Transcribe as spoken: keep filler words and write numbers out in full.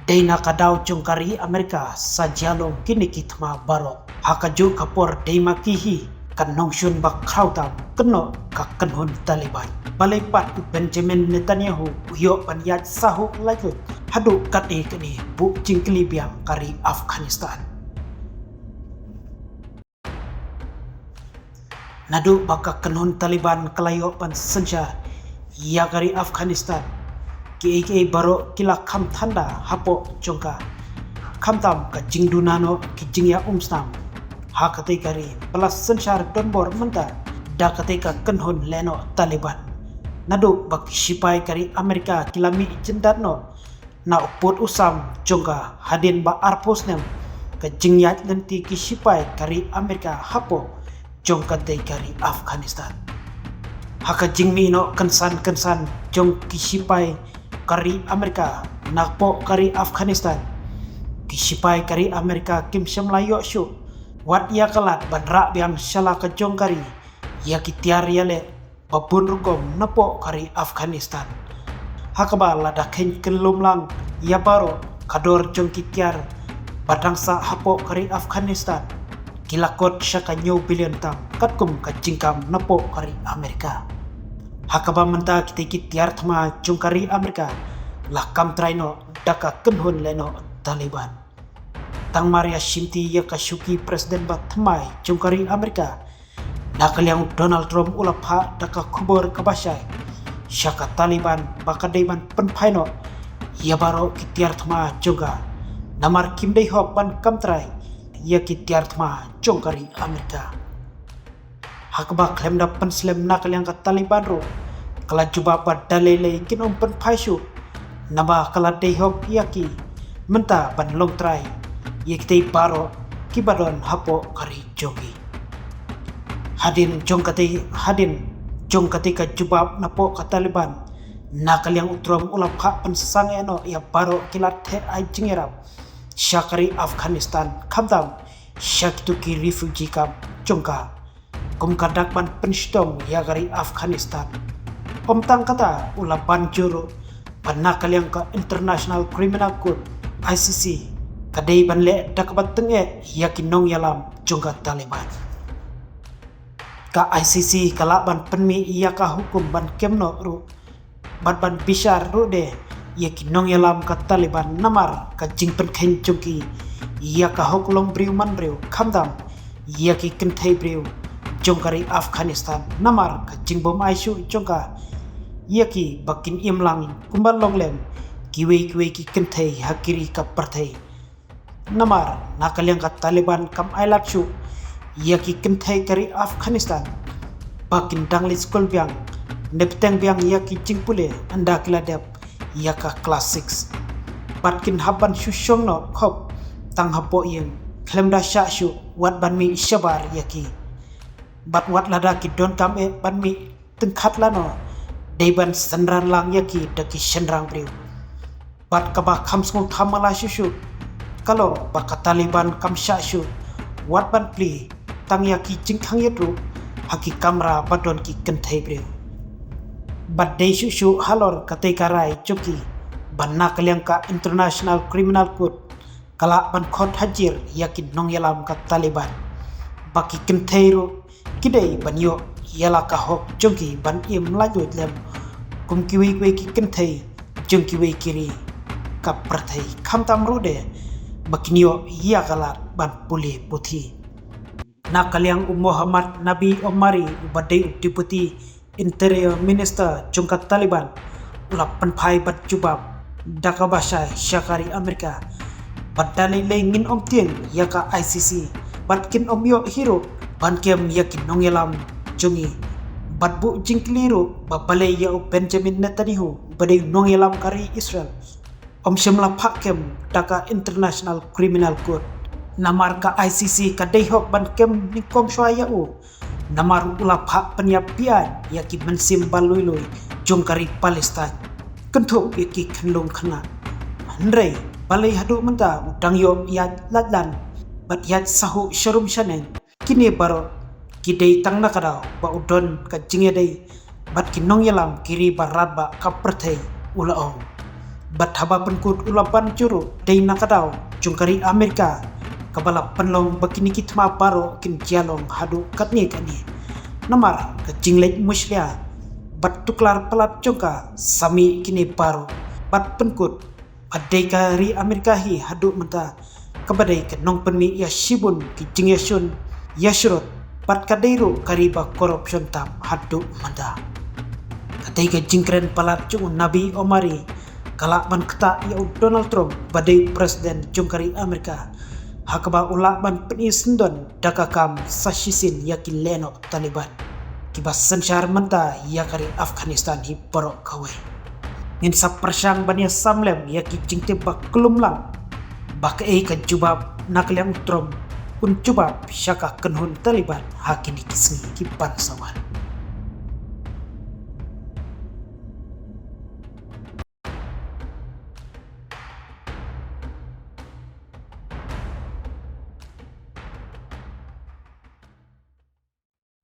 Dei na ka daw jong ka ri Amerika sa jia long kine ki thma baroh. Ha kajuh ka por dei ma ki hi ka nongshun ba khraw tam kynnoh ka kynhun Taliban. Balei pat u Benjamin Netanyahu u ïoh ban ïaid sahuh lait lut haduh katne katne buh jingkylli biang ka ri Afghanistan. Naduh ba ka kynhun Taliban ka la ïoh ban synshar ïa ka ri Afghanistan, kiei kiei baroh ki la kham thanda hapoh jong ka. Khamtam ka jingduna noh ki jingïaumsnam ha katei ka ri ba la synshar donbor mynta da katei ka kynhun lehnoh Taliban. Naduh ba ki shipai ka ri Amerika ki la mih jyndat noh na u pud u sam jong ka hadien ba arphew snem ka jingïaid lynti ki shipai ka ri Amerika hapoh jong katei ka ri Afghanistan. Ha ka jingmih noh kynsan kynsan jong ki shipai ka ri Amerika napoh ka ri Afghanistan, ki shipai ka ri Amerika kim shym la ïoh shuh wat ïa ka lad ban rah biang sha la ka jong ka ri ïa ki tiar ïaleh ba bun rukom napoh ka ri Afghanistan. Ha kaba lada kheiñ kyllum lang ïa baroh ka dor jong ki tiar ba dang sah hapoh ka ri Afghanistan, ki la kot sha ka hynñiew billion tam katkum ka jingkam napoh ka ri Amerika. Ha kaba mynta kitei ki tiar thma jong ka ri Amerika la kam trai noh da ka kynhun lehnoh Taliban. Tang mar ïa shimti ïa ka shuki president ba thymmai jong ka ri Amerika, na ka liang u Donald Trump u la phah da ka khubor kaba shai sha ka Taliban ba ka dei ban pynphai noh ïa baroh ki tiar thma jong ka, namar kim dei hok ban kam trai ïa ki tiar thma jong ka ri Amerika. Ha kaba khlem da pynslem na ka liang ka Taliban ruh ka la jubab ba da lei lei kin ym pynphai shuh, naba ka la dei hok ïa ki mynta ban long trai ïa kitei baroh kiba don hapoh ka ri jong ki. Hadien jong katei, hadien jong katei ka jubab napoh ka Taliban, na ka liang u Trump u la phah pynsangeh noh ïa baroh ki lad theh ai jingïarap sha ka ri Afghanistan, khamtam sha kito ki refugee camp jong ka, kum ka dak ban pynshitom ïa ka ri Afghanistan. Ym tang kata, u la ban jur ruh ba na ka liang ka International Criminal Court, I C C, ka dei ban leh da kaba tyngeh ïa ki nongïalam jong ka Taliban. Ka I C C ka lah ban pynmih ïa ka hukum ban kem noh ruh bad ban bishar ruh de ïa ki nongïalam ka Taliban namar ka jingpynkheiñ jong ki ïa ka hok long briew man briew, khamtam ïa ki kynthei briew jong ka ri Afghanistan namar ka jingbym ai shuh jong ka ïa ki ba kin im lang kumba long lem kiwei kiwei ki kynthei ha ki ri ka pyrthei. Namar na ka liang ka Taliban kam ai lad shuh ïa ki kynthei ka ri Afghanistan ba kin dang leit skul biang ne bteng biang ïa ki jingpule ynda ki la dep ïa ka klas six. Bad kin hap ban shu shong noh khop tang hapoh ïing, khlem da shah shuh wat ban mih shabar ïa ki. Bad wat lada ki donkam eh ban mih tyngkhat lano, dei ban synran lang ïa ki da ki shynrang briew. Bad kaba kham sngewthuh mala shuh shuh ka long ba ka Taliban kam shah shuh wat ban plie tang ïa ki jingkhang ïit ruh ha ki kamra ba don ki kynthei briew. Bad dei shuh shuh halor katei ka rai jong ki ba na ka liang ka International Criminal Court ka lah ban khot hajir ïa ki nongïalam ka Taliban ba ki kynthei ruh ki dei ban ïoh ïa la ka hok jong ki ban im laitluid lem kum kiwei kiwei ki kynthei jong kiwei ki ri ka pyrthei, khamtam ruh de ba kin ïoh ïa ka lad ban pule puthi. Na ka liang u Mohammad Nabi Omari uba dei u Deputy Interior Minister jong ka Taliban u la pynphai bad jubab da kaba shai sha ka ri Amerika ba da lei lei ngin ym tieng ïa ka I C C bad kin ym ïoh hi ruh ban kem ïa ki nongïalam jong ngi. Bad buh jingkylli ruh ba balei ïa u Benjamin Netanyahu ba dei u nongïalam ka ri Israel ym shym la phah kem da ka International Criminal Court. Namar ka I C C ka dei hok ban kem nyngkong shuwa ïa u. Namar u la phah pynïap beaiñ ïa ki mynsiem ba lui lui jong ka ri Palestine, kynthup ïa ki khyllung khynnah. Hynrei balei haduh mynta u dang ïoh ïaid lait lan bad ïaid sahuh sharum shaneng? Kine baroh ki dei tang na ka daw ba u don ka jingïadei bad ki nongïalam ki ri ba radbah ka pyrthei, u la ong. Bad haba pynkut u la ban jur ruh dei na ka daw jong ka ri Amerika kaba la pynlong ba kine ki thma baroh kin jia long haduh katne katne. Namar ka jingleit mushlia bad tuklar palat jong ka sa mih kine baroh bad pynkut ba dei ka ri Amerika hi haduh mynta kaba dei ka nongpynmih ïa shibun ki jingïashun ïashrut bad ka dei ruh ka ri ba corruption tam haduh mynta. Ka dei ka jingkren palat jong u Nabi Omari ka lah ban ktah ïa u Donald Trump ba dei president jong ka ri Amerika, ha kaba u lah ban pyni syndon da ka kam sa shisien ïa ki lehnoh Taliban kiba synshar mynta ïa ka ri Afghanistan hi baroh kawei. Ngin sa pyrshang ban ïa sam lem ïa ki jingtip ba kulmlang ba kaei ka jubab na ka liang u Trump un jubab sha ka kynhun Taliban ha kine ki sngi ki ban sa wan.